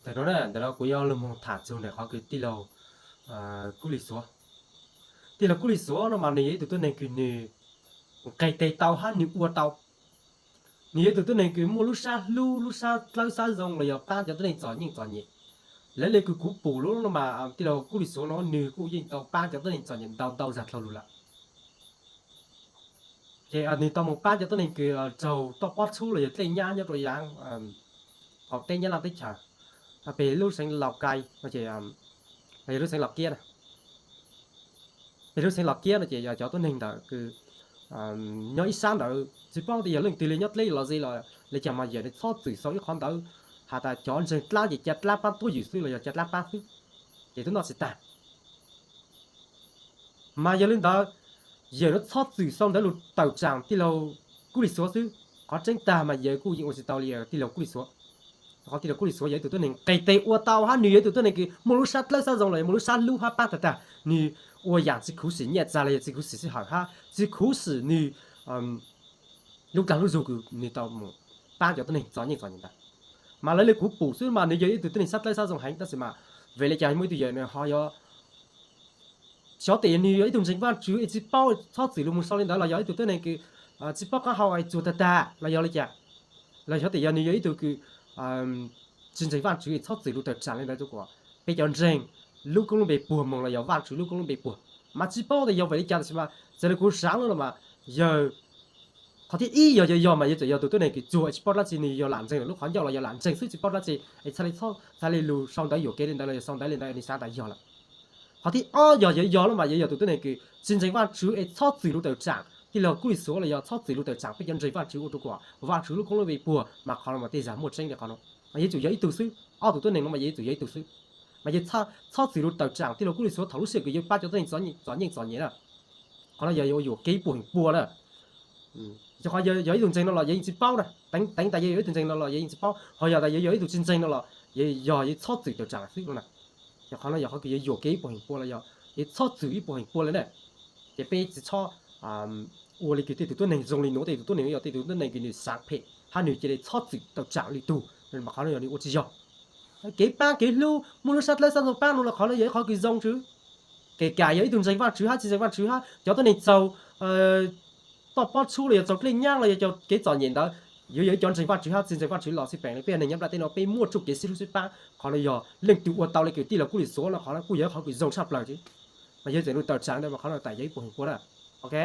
Ntawm no, ntawm no kuv yuav los mus tham txug ntawm qhov kws tij laug Kub Lis Xuav. Tij laug Kub Lis Xuav no mas nws yog ib tug tuab neeg kws nws nqeg tes tau hab nws ua tau. Nws yog ib tug tuab neeg kws muaj lub sab hlub, lub sab dlawb sab zoo los yog paab cov tuab neeg txom nyem txom nyem. Lawv le kws kuv pum lub no mas tij laug Kub Lis Xuav no nws kuj yeej tau paab cov tuab neeg txom nyem ntau ntau zag dlhau lug lawm. Ces nws tau mus paab cov tuab neeg kws raug toj pob txhub los yog dlej nyab nyob rau yaav qaum teb Nyab Laj teb chaws, peg lub xeev Laus Kai, yog lub xeev Los Kiab. Peg lub xeev Los Kiab no ces yog cov tuab neeg ntawd kws nyob ib sab ntawd tsis paub tias yog leej twg li nyob dleb los ze los li cas mas yawm nws txhob txwm xaus ib qhov ntawd, has tas cov ntseeg dlaab ces ca dlaab paab tuab ywm xwb los yog ca dlaab paab xwb, ces twb noj tsis tag. Mas yog li ntawd, yawm nws txhob txwm xaus ntawd lug tawm tsaam tij laug Kub Lis Xuav xwb. Qhov tseeb tag mas yawm kuj yeej ua tsis tau li tij laug Kub Lis Xuav. Qhov tij laug Kub Lis Xuav yog ib tug tuab neeg nqeg tes ua tau hab nws yog ib tug tuab neeg kws muaj lub sab dlawb sab zoo los yog muaj lub sab hlub hab paab tag tag. Nws ua yaam tsis khuv sim nyiaj txag los yog tsis khuv sim sij hawm hab tsis khuv sim nws lub dag lub zug kws nws tau mus paab cov tuab neeg txom nyem txom nyem ntawd. Mas lawv li kuv pum xwb mas nws yog ib tug tuab neeg sab dlawb sab zoo heev tab sis mas vim li cas muaj ib tug yawm nws ho yog xyov tias yog nws yog ib tug ntseeg Vaajtswv es tsis paub txhob txwm lug mus sau li ntawd los yog ib tug tuab neeg kws tsis paub qaab hau es txuag tag tag los yog li cas, los xyov tias yog nws yog ib tug kws tsis ntseeg Vaajtswv es txhob txwm lug tawm tsaam li ntawd rua kuas peb cov ntseeg lub koob lub npe puag moog los yog Vaajtswv lub koob lub npe puag. Mas tsis paub tias yog vim li cas tab sis mas txawm li kuv xaav lawm mas yawg qhov thib ib yog yog yog mas yog txawm yog tus tuab neeg kws tsuag es tsis paub dlaab tsi nws yog lam ntseeg lawm lub qhov ncauj los yog lam ntseeg xwb tsis paub dlaab tsi es txhaj li txhob txhaj li lug sau ntawv yuam kev li ntawd los yog sau ntawv li ntawd nws xaav tas yog lawm. Qhov thib ob yog yog yog lawm mas yog yog tus tuab neeg kws tsis ntseeg Vaajtswv es txhob txwm lug tawm tsaam tij laug Kub Lis Xuav los yog txhob txwm lug tawm tsaam peb cov ntseeg Vaajtswv ua rua kuas Vaajtswv lub koob lub npe puag mas qhov no mas tej zag muaj tseeb li qhov no. Mas yog tsuas yog ib tug xwb, ob tus tuab neeg no mas yog tsuas yog ib tug xwb. Mas yog txhob txwm lug tawm tsaam tij laug Kub Lis Xuav thaum lub sij hawm kws yawg paab cov tuab neeg txom nyem txom nyem na. Qhov no yog ua yuam kev ib puag heev pua na. Yog qhov yog ib tug ntseeg no los yog yeej tsis paub na, teev tas yog yog ib tug ntseeg no los yog yeej tsis paub, ho yog tas yog yog ib tug tsis ntseeg no los yog yog yeej txhob txwm tawm tsaam xwb no na. Yog qhov no yog qhov kws yog yuam kev ib puag heev pua los yog yeej txhob txwm ib puag heev pua li na. Ces peb tsis txhob ua li kws tej tus tuab neeg zoo li nuav, tej tus tuab neeg yog tej tus tuab neeg kws nws xaav phem hab nws cia li txhob txwm tawm tsaam li tug, mas qhov no yog nws ua tsis yog. Kev paab kev hlub muaj lub sab dlawb sab zoo paab no los qhov no yog ib qhov kws zoo tswv. Kev kam yog ib tug ntseeg Vaajtswv hab tsis ntseeg Vaajtswv hab cov tuab neeg txaug toj pob txhub los yog txaug dlej nyab los yog cov kev txom nyem ntawd, yuav yog ib cov ntseeg Vaajtswv hab tsis ntseeg Vaajtswv los xij peem li peb neeg nyob nplaj teb no peb muaj txuj kev sib hlub sib paab, qhov no yog leej twg ua tau li kws tij laug Kub Lis Xuav no qhov no kuj yog ib qhov kws zoo tshaj plaws. Mas yog txawm lug tawm tsaam ntawd mas qhov no tas yog ib puag heev pua na. Ok.